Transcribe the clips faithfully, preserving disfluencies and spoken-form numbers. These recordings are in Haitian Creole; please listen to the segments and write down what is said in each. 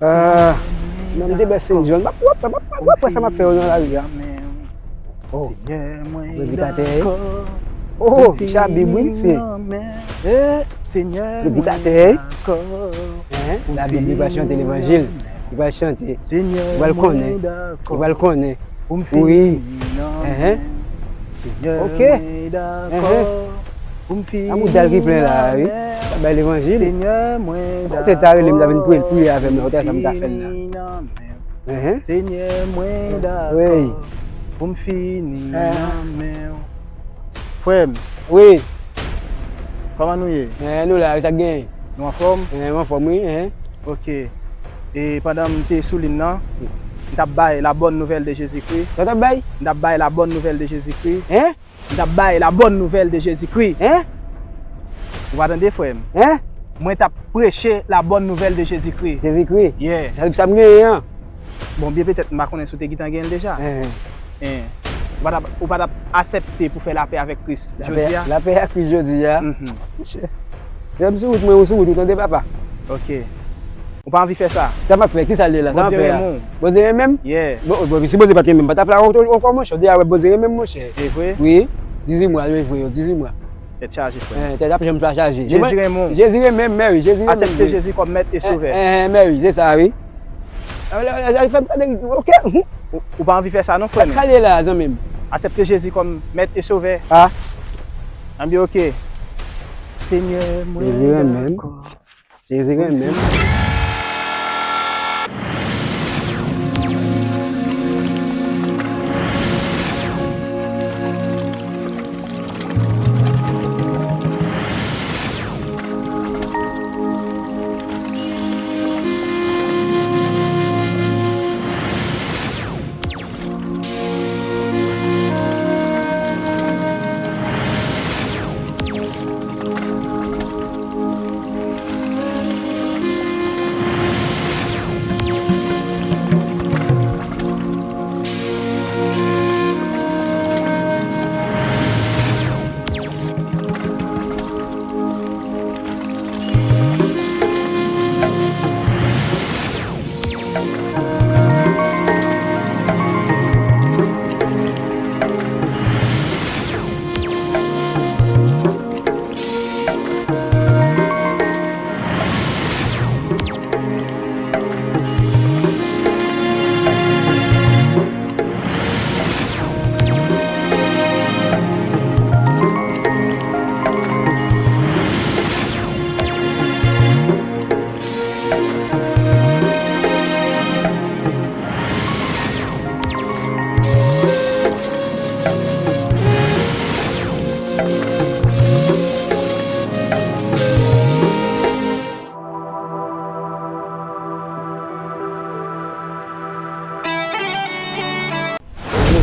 Ah, nan m te bè Sen Jòn. M ap, w ap, w ap, w ap wè sa m ap fè yo nan lari a. Oh, predikatè. Oh, sa Bib wi, se. Eh, predikatè. Eh, Labib, li pral chante levanjil. Li pral chante. Ou pral konnen. Ou pral konnen. Wi. Enhen. Ok. Enhen. A mouda l ki plen la, wi. Sa bay levanjil. Senyè, mwen dakò. Se ta rele m, ta vin priye, priye avè m la, ou ta sa m ta fè l la. Enhen. Senyè, mwen dakò. Wi. Pou m fini nan men w. Frè m. Wi. Kòman nou ye? Eh, nou la, sa k genyen? Nou anfòm? Eh, m anfòm, wi. Enhen. Ok. E pandan m te sou liy nan, m t ap bay la bonne nouvelle de Jésus-Christ. Sa w t ap bay? M t ap bay la bonne nouvelle de Jésus-Christ. Hein? M t ap bay la bonne nouvelle de Jésus-Christ. Hein? Ou pa tande, frè m? Hein? Mwen t ap preche la bonne nouvelle de Jésus-Christ. Jésus-Christ? Yeah. Sa, sa m genyen an. Bon, byen petèt, m pa konnen si w te gentan genyen l deja. Hein. Hein. Ou pa t ap, ou pa t ap aksepte pou fè lapè avèk Kris jodi a? Lapè ak Kris jodi a? Mhm. Monchè. Lè m sou wout mwen, ou sou wout ou, tande papa. Ok. Ou pa anvi fè sa? Sa m ap fè, kisa l ye la? Sa m ap fè a? Bondye renmen w. Bondye renmen m? Yeah. Bon, bon, si Bondye pa t renmen m, m pa t ap la ankò, monchè. Ou deja wè Bondye renmen m, monchè. E vre? Wi. Dizuit mwa, wi, vre, dizuit mwa. Tèt chaje, frè m. Eh, tèt ap janm pa chaje. Jezi renmen w. Jezi renmen m, mèwi, Jezi renmen m. Aksepte Jezi kòm mèt e sovè. Eh, eh, mèwi, se sa, wi. Al, al, al, al fè m tande, ok. Ou, ou pa anvi fè sa non, frè m. Sa k ale la, zanmi m? Aksepte Jezi kòm mèt e sovè. Ah. Anbyen, ok. Senyè, mwen dakò. Jezi renmen m.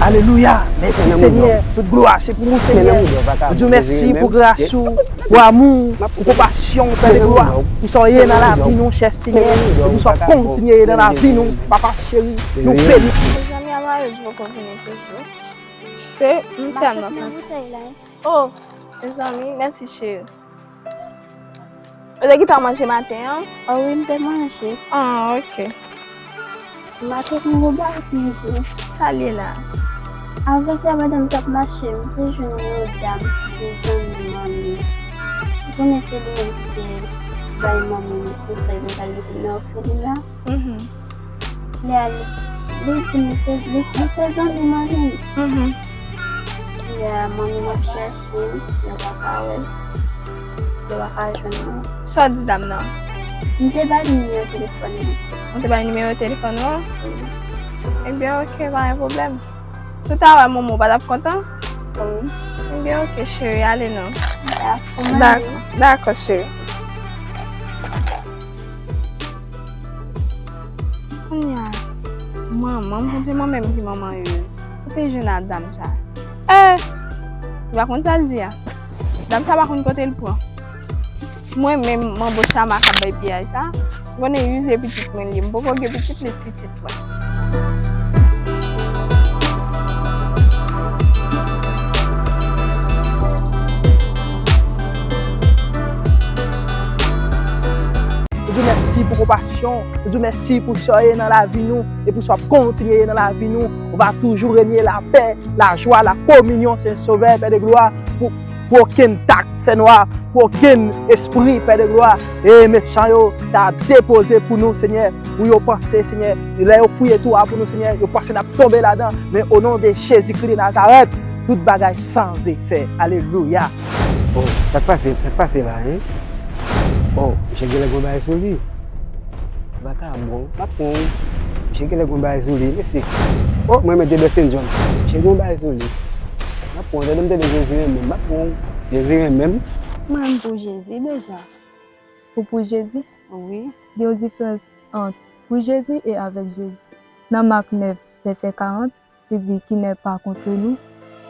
Alelouya! Mèsi, Senyè. Tout glwa se pou ou, Senyè. Nou di w mèsi pou gras ou, pou amou ou, pou konpasyon ou, Pè de glwa. Pou sa w ye nan lavi nou, chè Senyè. E pou sa w kontinye ye nan lavi nou, Papa cheri. Nou beni. Mezanmi, a marye, ou poko vini toujou. Se, m tèlman pati. Oh, mezanmi, mèsi, cheri. Ou te gentan manje maten an? O wi, m te manje. Ah, ok. M ap fè yon gwo bagay pou m di w. Sa l ye la? Avan sa, pandan m t ap mache, m te jwenn yon dam ki te zanmi manmi m. Ou konnen se li menm ki te bay manmi m konsèy pou l al rete nan òfelina. Mhm. Lè a li, li di m se, li, li se zanmi manmi m. Mhm. Lè a manmi m ap chèche l, yo pa ka wè l. Yo pa ka jwenn mwen. Sa w di dam nan? M te ba l nimewo telefòn mwen. Ou te ba l nimewo telefòn ou an? Wi. Ebyen, ok, pa gen pwoblèm. Si w ta wè manman w, w pa t ap kontan? Wi. Ebyen, ok, cheri, ale non. Dakò, dakò, cheri. Kounye a, manman m, konn se mwen menm ki manman Yuz. Kote jwenn a dam sa? Eh! Li pa konn sa l di a. Dam sa pa konn kote l pran. Mwen menm, m anboche a makab bay piyay sa. M konnen Yuz se pitit mwen li ye. M poko gen pitit, li pitit mwen. Ou di mèt mèsi pou konpasyon, nou di w mèsi pou sa w ye nan lavi nou, e pou sa w ap kontinye ye nan lavi nou. On va toujours régner la paix, la joie, la communion, Senyè Sovè, Pè de glwa, pou, pou okenn dak fènwa, pou okenn espri, Pè de glwa, e mechan yo ta depoze pou nou, Senyè, pou yo panse, Senyè, lè yo fouye twou a pou nou, Senyè, yo panse n ap tonbe ladan, men o non de Jezikri de Nazarèt, tout bagay sanz efè. Alelouya. Oh, sa k pase, sa k pase la, hein? Oh, misye genlè gon bagay sou li. Vagabon, m ap pran w. Misye genlè gon bagay sou li, mesye. Oh, mwen menm te Dustin John. Misye gon bagay sou li. M ap pran w, tande m tande Jezi renmen m, m ap pran w. Jezi renmen m. Mwen m pou Jezi deja. Ou pou Jezi? Wi. Gen yon diferans ant pou Jezi e avèk Jezi. Nan Mak nèf, vèsè karant, li di, qui n'est pas contre nous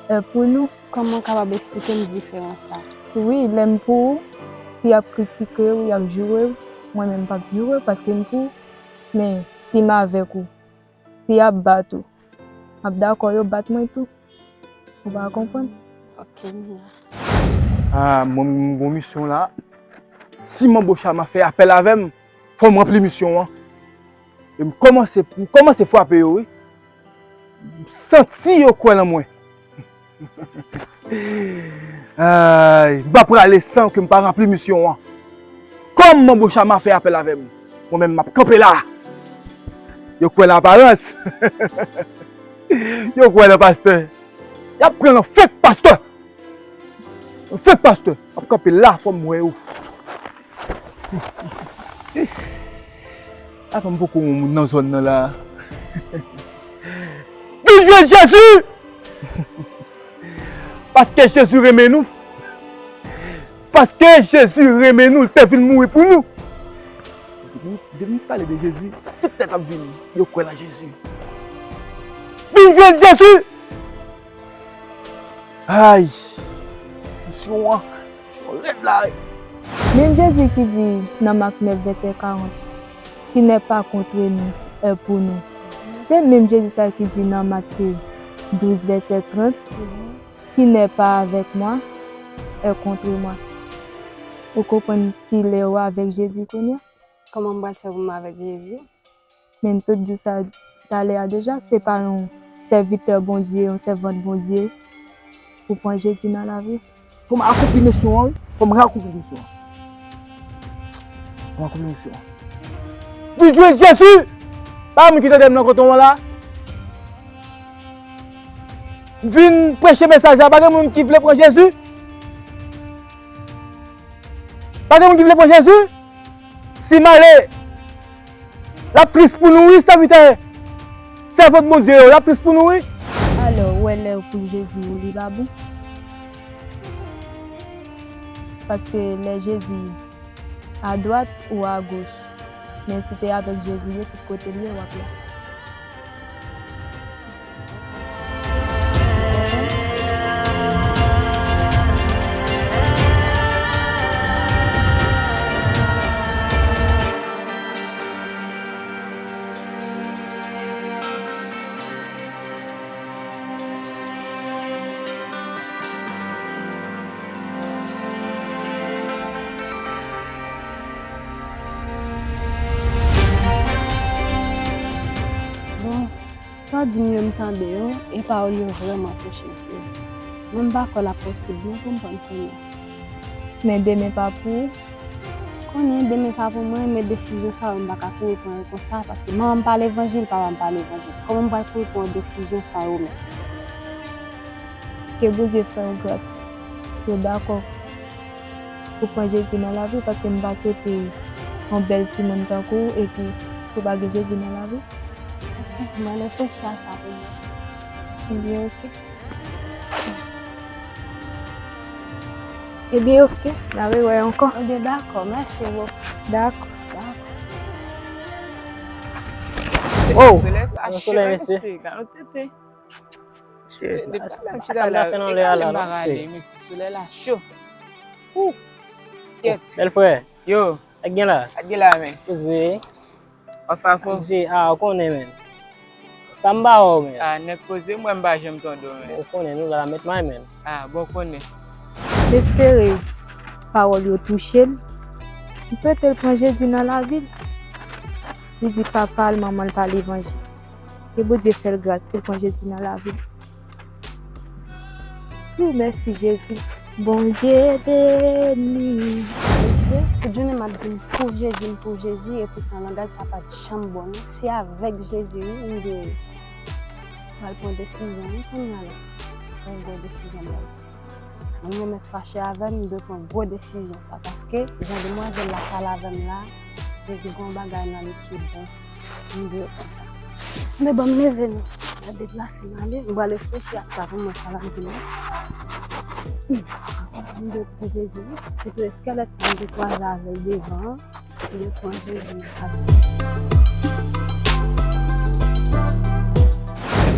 est pour nous. Kòman w kapab esplike m diferans sa? Wi, lè m pou ou, si y ap kritike w, y ap joure w, mwen menm m p ap joure w paske m pou ou. Men, si m avèk ou, si y ap bat ou, m ap dakò yo bat mwen tou. Ou pa konprann? Ok, m la. Ah, mwen, m gon misyon la. Si Manbo Chama fè apèl avè m, fò m ranpli misyon an. E m kòmanse, m kòmanse frape yo, wi. M santi yo kwè nan mwen. Ay, m pa prale san ke m pa ranpli misyon an. Kòm Manbo Chama fè apèl avè m, mwen menm m ap kanpe la. Yo kwè nan aparans. Yo kwè nan pastè. Y ap pran nan fake pastè. Nan fake pastè. M ap kanpe la, fò m wè yo. Apa m poko wè yon moun nan zòn nan la? Vin jwenn Jezi! Paske Jezi renmen nou. Paske Jezi renmen nou, li te vin mouri pou nou. Depi, depi m pale de Jezi, tout tèt ap vini. Yo kwè nan Jezi. Vin jwenn Jezi! Ay! Misyon an, misyon rèv la. Menm Jezi ki di nan Mak nèf vèsè karant, qui n'est pas contre nous est pour nous. Se menm Jezi sa ki di nan Matye douz vèsè trant, qui n'est pas avec moi est contre moi. Ou konprann kilè w avèk Jezi kounye a? Kòman m pral fè pou m avèk Jezi? Men m sot di w sa talè a deja, se pa yon sèvitè Bondye, yon sèvant Bondye pou pran Jezi nan lavi. Fò m akonpli misyon an, wi. Fò m akonpli misyon an. Fò m akonpli misyon an. Vin jwenn Jezi! Pa moun ki tande m nan kote w la. Vin preche mesaj la, pa gen moun ki vle pran Jezi? Pa gen moun ki vle pran Jezi? Si m ale, l ap tris pou nou, wi, sèvitè, sèvant Bondye yo, l ap tris pou nou, wi. Alò, ou wè lè pou Jezi ou li pa bon? Paske lè Jezi adwat ou agoch, men si te avèk Jezi, yo tout kote l ye, w ap la. Bon, sa w di m yo, m tande yo, e pawòl yo vrèman touche m, se vre. Mwen, m pa kwè l ap posib non pou m pran kounye a. Men demen pa pou ou. Konnen demen pa pou mwen, men desizyon sa yo m pa ka kouri pran yo konsa, paske manman m pa levanjil, papa m pa levanjil. Kòman m pral kouri pran desizyon sa yo menm? Ke Bondye fè yo gras, yo dakò pou pran Jezi nan lavi, paske m pa swete yon bèl timoun tankou w epi pou pa gen Jezi nan lavi. Mwen reflechi a sa pou mwen. Ebyen, oke. Ebyen, oke. N a rewè ankò. Ebyen, dakò. Mèsi bokou. Dakò. Dakò. Oh! Solèy sa cho, mesye. Gade tete. Mesye, depi talè m chita la, e gade m pa rale, mesye, solèy la cho. Ou. Kèt. Bèl frè. Yo. Sa k gen la? Sa k gen la, men? Poze. W ap fè afè w? J, ah, ou konnen, men. Sa m pa wè w, men. Ah, nèg poze, m wè m pa janm tande w, men. Ou konnen, nou la, met may, men. Ah, bon, w konnen. M espere pawòl yo touche l. M swete l pran Jezi nan lavi l. Li di papa l, manman l pa levanjil. Ke Bondye fè l gras pou l pran Jezi nan lavi l. Wou, mèsi Jezi. Bondye beni. Mesye, tout jounen m ap di m pou Jezi, m pou Jezi, epi san langaj sa pa t janm bon non. Se avèk Jezi wi, m dwe pral pran desizyon wi kounye a la. Yon gwo desizyon m pral pran. Moun yo mèt fache avè m, m dwe pran gwo desizyon sa, paske jan demwazèl la pale avè m la, Jezi gen yon bagay nan li ki bon, m dwe fè sa. Men ban m leve non, m ap deplase m ale, m pral reflechi ak sa pou m wè sa l ap di m. M dwe pran Jezi wi, se tou eskèlèt sa m te kwaze avè l devan an. Yo pran Jezi nan kado.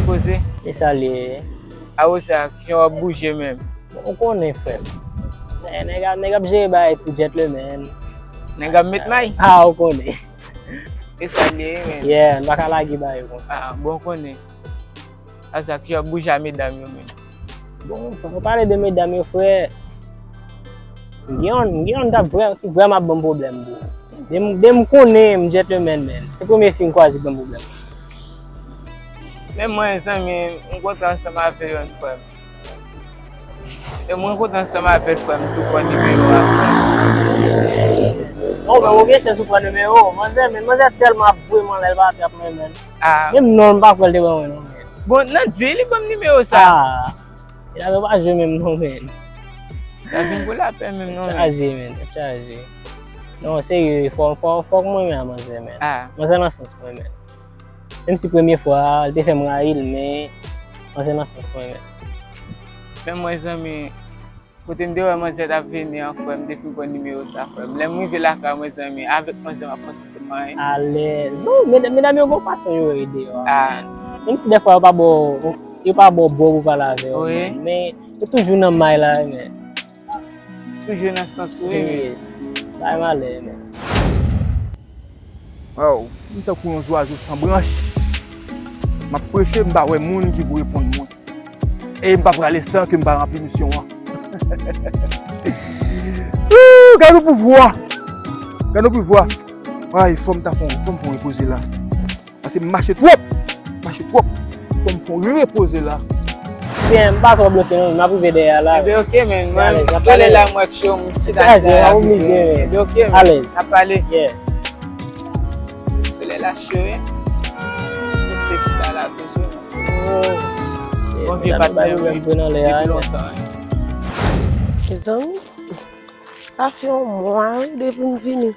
Poze. E sa l ye? Awo sa, kijan w ap bouje menm? Ou konnen, frè m. Nèg, nèg ap, nèg ap jere bagay ti gentleman. Nèg ap met may? Ah, ou konnen. E sa l ye, menm? Yeah, m pa ka lage bagay konsa. Ah, bon, konnen. Asa ki ap bouje a medam yo menm. Bon, fò nou pale de medam yo, frè. M gen yon, m gen yon dam vrè, ki vrèman ap ban m pwoblèm, bro. De m, de m konnen m gentleman, men. Se premye fi m kwaze ban m pwoblèm. Men mwen, zanmi, m kontan ansanm avè yon frè m. E mwen kontan ansanm avè frè m tou pran nimewo a frè m. Non, men ou gen chans ou pran nimewo. Manzè, men manzè tèlman ap voye m anlè, l pa t ap renmen. Ah. Menm non, m pa kwè l te ban mwen non, men. Bon, nan di li ban m nimewo sa. Ah. E la, pa jwe menm non, men. Sa vin pou lapè menm non, men. Chaje, men, chaje. Non, serye, fò, fò, fòk mwen renmen a manzè, men. Ah. Manzè nan sans mwen, men. Menm si premye fwa a, li te fè m rayi l, men manzè nan sans mwen, men. Men mwen, zanmi, kote m te wè manzè t ap vini an, frè m, m te fin pran nimewo sa, frè m. Lè m rive lakay mwen, zanmi, avèk manzè m ap panse se mwen. Alèz. Non, medam, medam yo gon fason yo ye deyò a. Ah. Menm si dèfwa yo pa ba w, yo pa ba w bò pou pale avè yo, wi, men, men yo toujou nan may la, men. Toujou nan sans ou, wi, men. Wi. Bay malè, men. Waw, m tankou yon zwazo san branch. M ap preche, m pa wè moun ki pou reponn mwen. E m pa prale san ke m pa ranpli misyon an. Woo, gade yon pouvwa! Gade yon pouvwa! Ay, fò m ta fè, fò m fè yon repoze la. Paske m mache twòp! Mache twòp! Fò m fè yon repoze la. Byen, m pa twò bloke non, m ap rive dèyè a la. Ebyen, oke, men. Mwen, solèy la, mwen, cho, m chita chita la. Ebyen, oke, men. Alèz. N ap pale. Yeah. Solèy la cho, wi. Mesye chita la toujou. Oh, shit. Bon vye patnè, wi. Depi lontan, wi. Mezanmi, sa fè yon mwa, wi, depi m vini.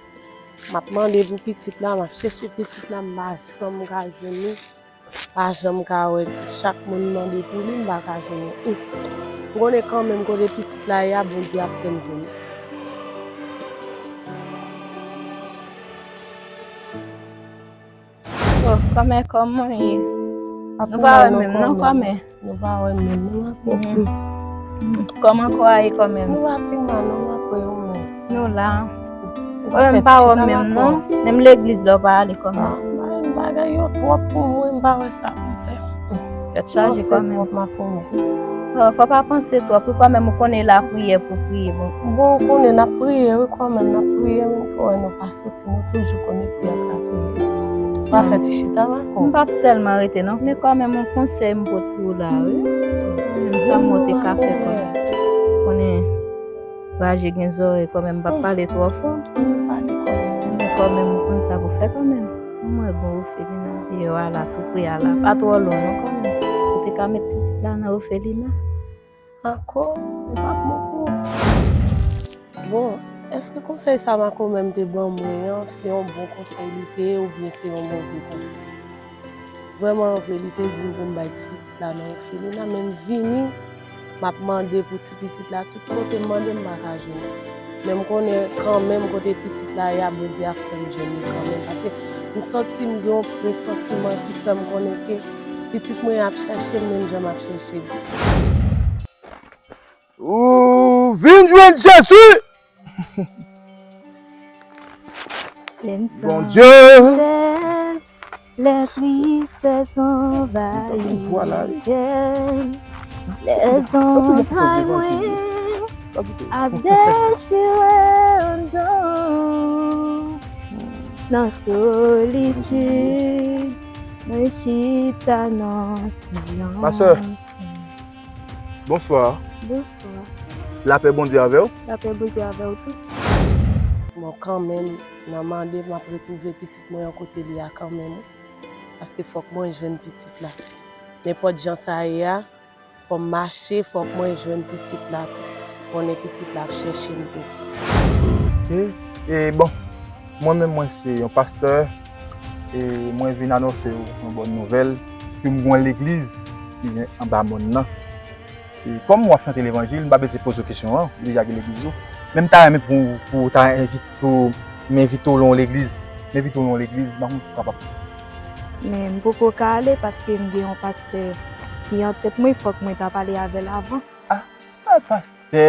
M ap mande pou pitit la, m ap chèche pitit la, m pa janm ka jwenn li. Pa janm ka wè, chak moun mande pou li, m pa ka jwenn li. Hum. M konnen kanmenm kote pitit la ye a, Bondye ap fè m jwenn li. Oh, kòmè, kòman w ye? Nou pa wè menm non, kòmè. Nou pa wè menm non, ma ko. Kòman kò a ye kòmè? Nou pa pi mal non, ma ko, yo menm. Nou la. Ou pa fè ti chita la menm non. Menm legliz la ou pa ale kòmè. Ah, bagay yo twòp pou mwen, m pa wè sa pou m fè. Tèt chaje kòmè. Twòp, ma ko. Oh, fò pa panse twòp, wi, kòmè, ou konnen lapriyè pou priye, bon. Bon, ou konnen n ap priye, wi, kòmè, n ap priye, men ou wè nou pa soti, nou toujou konekte ak lapriyè. Pa fè ti chita la, kò. M p ap tèlman rete non, men kòmè, yon konsèy m pot pou w la, wi. Menm sa m te ka fè kòmè. Konnen raje gen zòrèy, kòmè, m p ap pale twò fò. Men kòmè, m konn sa pou fè kòmè. M wè gon ofelina deyò a la, tou pre a la. Pa twò lwen non, kòmè. Ou te ka met pitit la nan ofelina. Ako, e pa bon pou ou. Bon, èske konsèy sa makomè m te ban mwen an, se yon bon konsèy li te ye oubyen se yon move konsèy? Vrèman vre, li te di m pou m bay ti pitit la nan ofelina, men m vini, m ap mande pou ti pitit la tout kote, m mande m pa ka jwenn. Men m konnen kanmenm kote pitit la ye a, Bondye ap fè m jwenn li kanmenm. Paske m santi m gen yon presantiman ki fè m konnen ke pitit mwen ap chèche m menm jan m ap chèche li. Ou vin jwenn Jezi! Bondye! Les tristesses envahissent le cœur. Les entrailles mwen ap dechire anndan. Nan solitid, mwen chita nan silans. Ma sè, bonswa. Bonswa. Lapè Bondye avè w. Lapè Bondye avè w tou. Bon, kanmenm, nan mande m ap retwouve pitit mwen an kote li a kanmenm, wi. Paske fòk mwen jwenn pitit la. Nenpòt jan sa ye a, fò m mache, fòk mwen jwenn pitit la tou. Konnen pitit la ap chèche m tou. Ok. E bon, mwen menm mwen se yon pastè, e mwen vin anonse w yon bòn nouvèl, ke m gen yon legliz ki gen anba mòn nan. E kòm w ap chante levanjil, m pa bezwen poze w kesyon an, ou deja gen legliz ou. Men m ta renmen pou, pou w ta envit-, pou m envite w nan yon legliz. M envite w nan yon legliz, m pa konn si w kapab. Men m poko ka ale paske m gen yon pastè ki an tèt mwen, fòk mwen ta pale avè l avan. Ah, yon pastè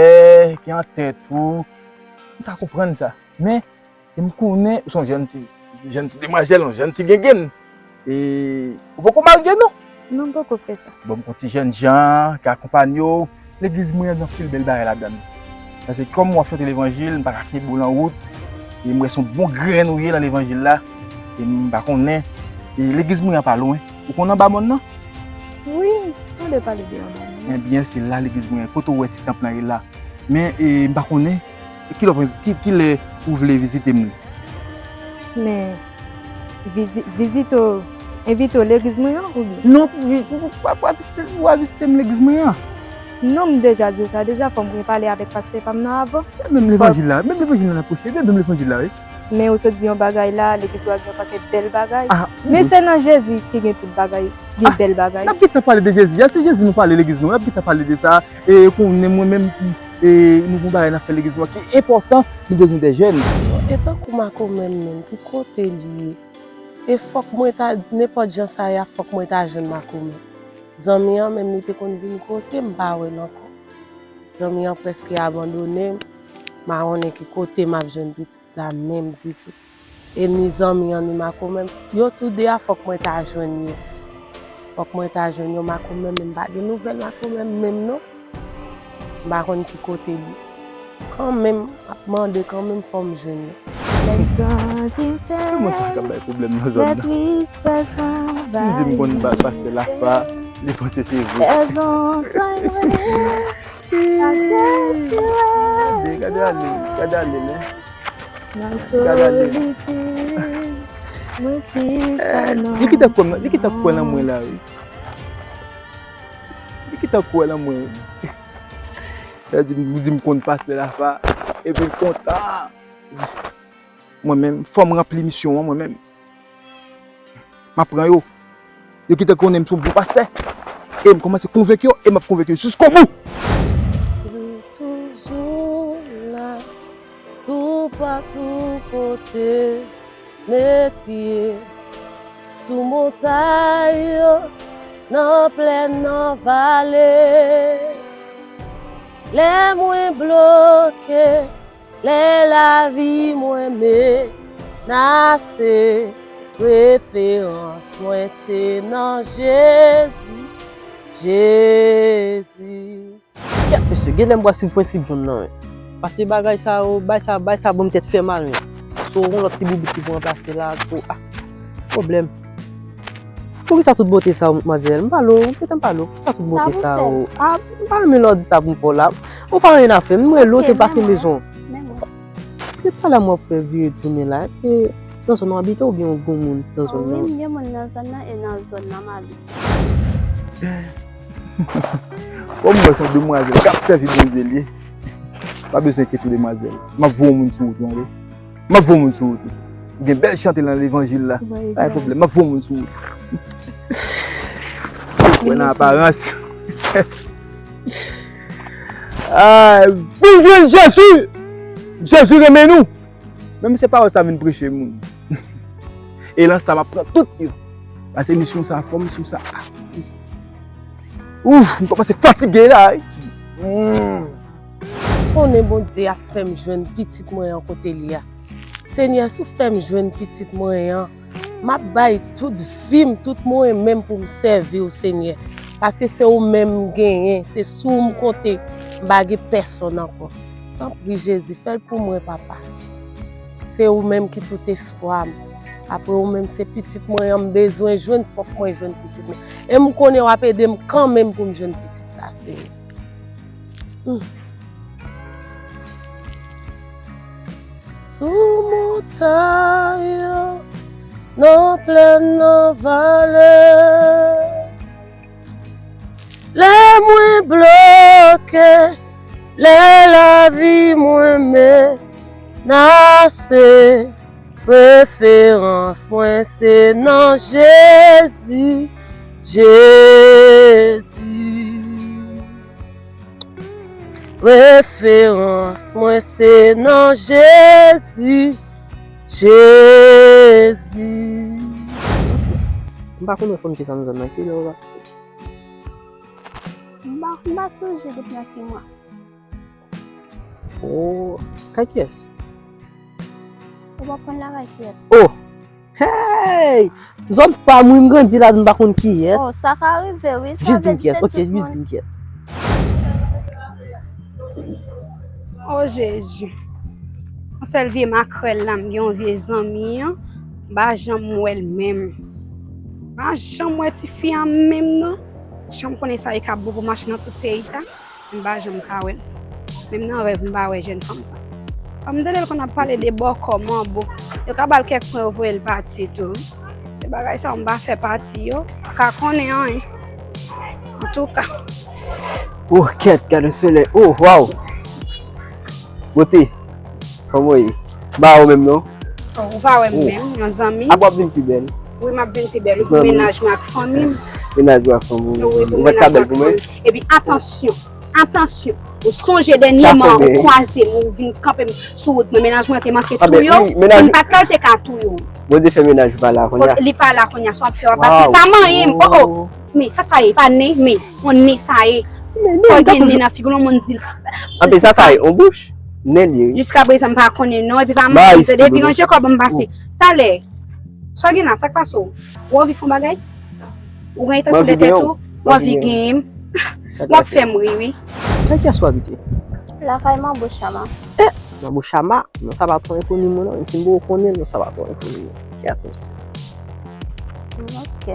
ki an tèt ou, m ka konprann sa. Men, e m konnen ou se yon jèn ti, jèn ti demwazèl, yon jèn ti gengenn. E ou poko marye, non? Non, m poko fè sa. Bon, m gon ti jèn jan ki akonpanye w. Legliz mwen an gen anpil bèl bagay ladan l. Paske kòm w ap chante levanjil, m pa ka kenbe w nan wout. E m wè se yon bon grenn ou ye nan levanjil la. E m pa konnen. E legliz mwen an pa lwen. Ou konn anba mòn nan? Wi, m tande pale de anba mòn nan. Ebyen, se la legliz mwen an. Kote w wè ti tanp lan ye la. Men, e, m pa konnen. Kilè, ki, kilè ou vle vizite m? Men, vizi-, vizite w, envite w legliz mwen an, oubyen? Non, pou vi-, pou, pou, pou, pou vizite, pou vizite m legliz mwen an. Non, m deja di w sa deja, fò mwen pale avèk pastè pa m nan avan. Se menm levanjil la, menm levanjil la n ap preche, se menm levanjil la, wi. Men ou sot di yon bagay la, legliz ou a gen yon pakèt bèl bagay. Ah, men se nan Jezi ki gen tout bagay, gen bèl bagay. N ap gentan pale de Jezi a, se Jezi nou pale legliz nou, n ap gentan pale de sa. E konnen mwen menm, e, nou gon bagay n ap fè legliz nou an ki enpòtan, nou bezwen de jèn. E tankou makomè m menm, ki kote li ye? E fòk mwen ta, nenpòt jan sa ye a, fòk mwen ta jwenn makomè. Zanmi an menm, li te konn vin kote m, m pa wè l ankò. Zanmi an prèske abandone m, m pa konnen ki kote m ap jwenn pitit la menm ditou. E ni zanmi an, ni makomè m, yo tou de a, fòk mwen ta jwenn yo. Fòk mwen ta jwenn yo, makomè m, m pa gen nouvèl makomè m menm non. M pa konn ki kote li. Kanmenm, m ap mande kanmenm, fò m jwenn yo. Kòman sa ka bay pwoblèm nan zòn nan? M di m konn pa-, pastè Lafa, li panse se vre. Gade, gade ale, gade ale, men. Gade ale. Li ki ta kwè nan, li ki ta kwè nan mwen la, wi. Li ki ta kwè nan mwen. Sa di, m di m konn pastè Lafa, epi l kontan. Mwen menm, fò m ranpli misyon an mwen menm. M ap pran yo. Yo ki te konnen m se yon bon pastè. E m kòmanse konvenk yo, e m ap konvenk yo jiskobou. Ou toujou la, toupatou kote, met pye sou montay yo, nan plèn, nan vale. Lè mwen bloke, lè lavi mwen menase, referans mwen se nan Jezi, Jezi. Kèt mesye, genlè m pral swiv prensip John nan, wi. Paske bagay sa yo, bay sa, bay sa ban m tèt fè mal, wi. So, yon lòt ti boubout ki pou ranplase la, so, ah, pwoblèm. Poukisa tout bote sa yo, madmwazèl? M pale w, gentan m pale w. Poukisa tout bote sa yo? Ah, m pa renmen lè w di sa pou m fè w la. Ou pa anyen a fè m, m rele w, se paske m bezwen w. Depi talè m wè w ap fè vire tounen la, èske nan zòn w abite oubyen w gen moun nan zòn nan? Wi, m gen moun nan zòn nan e nan zòn nan m abite. Kòm m wè se yon demwazèl k ap sèvi Bondye li ye, pa bezwen enkyete w demwazèl. M ap voye yon moun sou wout ou, tande. M ap voye yon moun sou wout ou. Ou gen bèl chante nan levanjil la. Pa gen pwoblèm, m ap voye yon moun sou wout ou. Ou kwè nan aparans. Ah, vin jwenn Jezi! Jezi renmen nou! Menm se pawòl sa vin preche moun. E lan sa m ap pran tout yo. Paske misyon sa, fò misyon sa. Ouf, m kòmanse fatige la, wi. Hmm. Konnen Bondye ap fè m jwenn pitit mwen an kote li a. Senyè, si w fè m jwenn pitit mwen an, m ap bay tout vi m, tout mwen menm pou m sèvi w, Senyè. Paske se ou menm m genyen, se sou ou m konte, m pa gen pèsonn ankò. Tanpri, Jezi, fè l pou mwen, papa. Se ou menm ki tout espwa m. Apre ou menm, se pitit mwen an m bezwen jwenn, fòk mwen jwenn pitit mwen. E m konnen w ap ede m kanmenm pou m jwenn pitit la, Senyè. Hmm. Sou montay, nan plèn, nan vale, lè mwen bloke, lè lavi mwen menase, referans mwen se nan Jezi, Jezi. Referans mwen se nan Jezi, Jezi. M pa konnen fò m di sa nan zòn nan, kilè ou pa? M pa, m pa sonje depi nan ki mwa. Oh, kay kiyès? Ou pa konn lakay kiyès? Oh! Hey! Zòn pa m wi, m grandi ladan, m pa konn kiyès. Oh, sa ka rive wi, sa vle di se tout moun. Jis di m kiyès, ok, jis di m kiyès. Oh Jezi. Yon sèl vye makrèl la, m gen yon vye zanmi an, m pa janm wè l menm. M pa janm wè tifi a menm non. Jan m konnen sa e ka bon pou mache nan tout peyi sa. M pa janm ka wè l. Menm nan rèv, m pa wè jèn fanm sa. Fanm tande l konn ap pale de bòkò, manbo. Yo ka ba l kèk pwen, yo voye l pati tou. Se bagay sa, m pa fè pati yo. Ka konnen anyen. Antouka. Oh, kèt, gade solèy. Oh, waw. Bote. Kòman w ye? M pa wè w menm non. Oh, ou pa wè m menm, yon zanmi. Ap w ap vin pi bèl. Wi, m ap vin pi bèl. Pou mennaj mwen ak fanmi m. Mennaj mwen ak fanmi m. Wi, pou mennaj mwen ak fanmi m. Epi atansyon, atansyon. Ou sonje dènyèman, ou kwaze m, ou vin kanpe m sou wout mwen. Mennaj mwen te manke touye w. Si m pa t la, yo te ka touye w. Bondye fè mennaj ou pa la kounye a. Li pa la kounye a, sa w ap fè, w ap bat li. Pa manyen m, oh, oh. Men sa sa ye, pa nen, men yon nen sa ye. Fò gen nen nan figi w, yon moun di l. Anben, sa sa ye, yon bouch? Nen li ye. Jiskaprezan, m pa konnen non, epi pa manyen m, tande, epi ranje kò ban m pase. Talè, sa w gen la, sa k pase w? Ou anvi fè yon bagay? Ou gen entansyon de tèt ou? Ou anvi genyen m? W ap fè m ri wi. Nan kiyès ou abite? Lakay Manbo Chama. Eh! Manbo Chama? Non, sa pa twò enkoni mwen non. Menm si m poko konnen l, non, sa pa twò enkoni mwen. Fè atansyon. Mm, ok.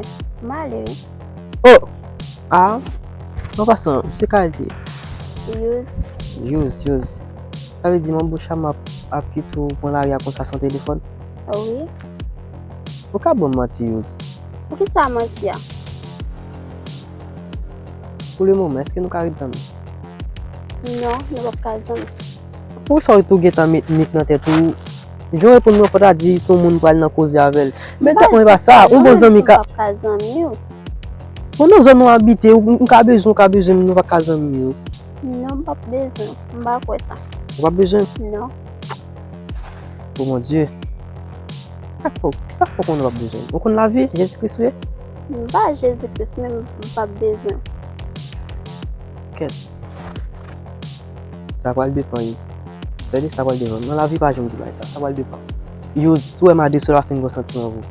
M ale wi. Oh! Ah! An pasan, se kiyès? Youz. Youz, Youz. Sa vle di Manbo Chama ap, ap kite w pran lari a konsa san telefòn? Wi. Ou ka ban m manti, Youz? Poukisa manti a? Pou le moman, èske nou ka ret zanmi? Non, nou p ap ka zanmi. Poukisa w tou gentan met nik nan tèt ou? Jan w reponn mwen, fò w ta di se yon moun m pral nan koze avè l. Men egzakteman, e pa sa, yon bon zanmi ka. M pa di w p ap ka zanmi w. Bon, nan zòn nou abite, ou, m ka bezwen, ou ka bezwen m, nou pa ka zanmi, Youz. Non, m p ap bezwen w. M pa kwè sa. Ou p ap bezwen m? Non. Oh mon Dieu. Sa k fè w, sa k fè w konnen w p ap bezwen m? Ou konn lavi Jezi Kris ou ye? M pa Jezi Kris, men m p ap bezwen w. Kèt. Sa pral depann, Youz. Tande, sa pral depann. Nan lavi pa janm di bagay sa. Sa pral depann. Youz, si w wè m a de sèl paske m gen santiman pou ou.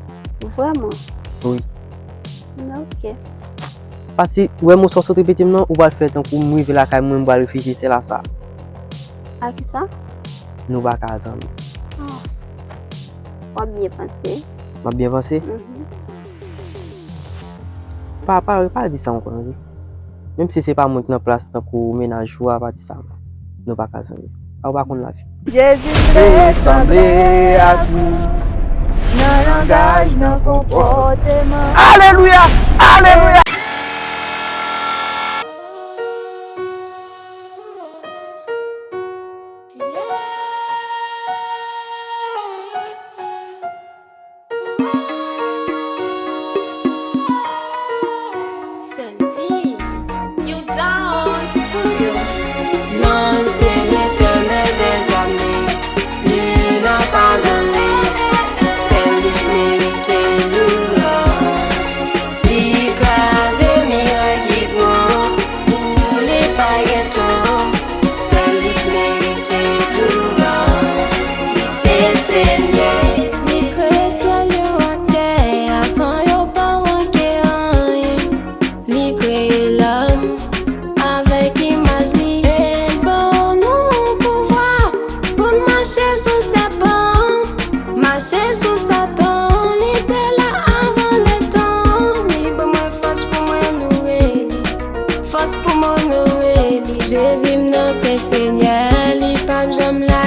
Vrèman? Wi. Ok. Paske, ou wè mo sa w sot repete m nan, ou pral fè tankou m rive lakay mwen, m pral reflechi, se la sa. A kisa? Nou pa ka zanmi. Ah. W ap byen panse. M ap byen panse? Mhm. Pa, pa, pa di sa ankò, non, wi. Menm si se pa mwen ki nan plas tankou mennaj ou a, pa di sa, non. Nou pa ka zanmi. A, ou pa konn lavi. Jezi vle sanble ak nou nan langaj, nan konpòteman. Alelouya! Alelouya! Santi, New Dawn Studio. Non l se Letènèl dèzame, li n ap adore, sèl li merite louwanj. Li ka janm la.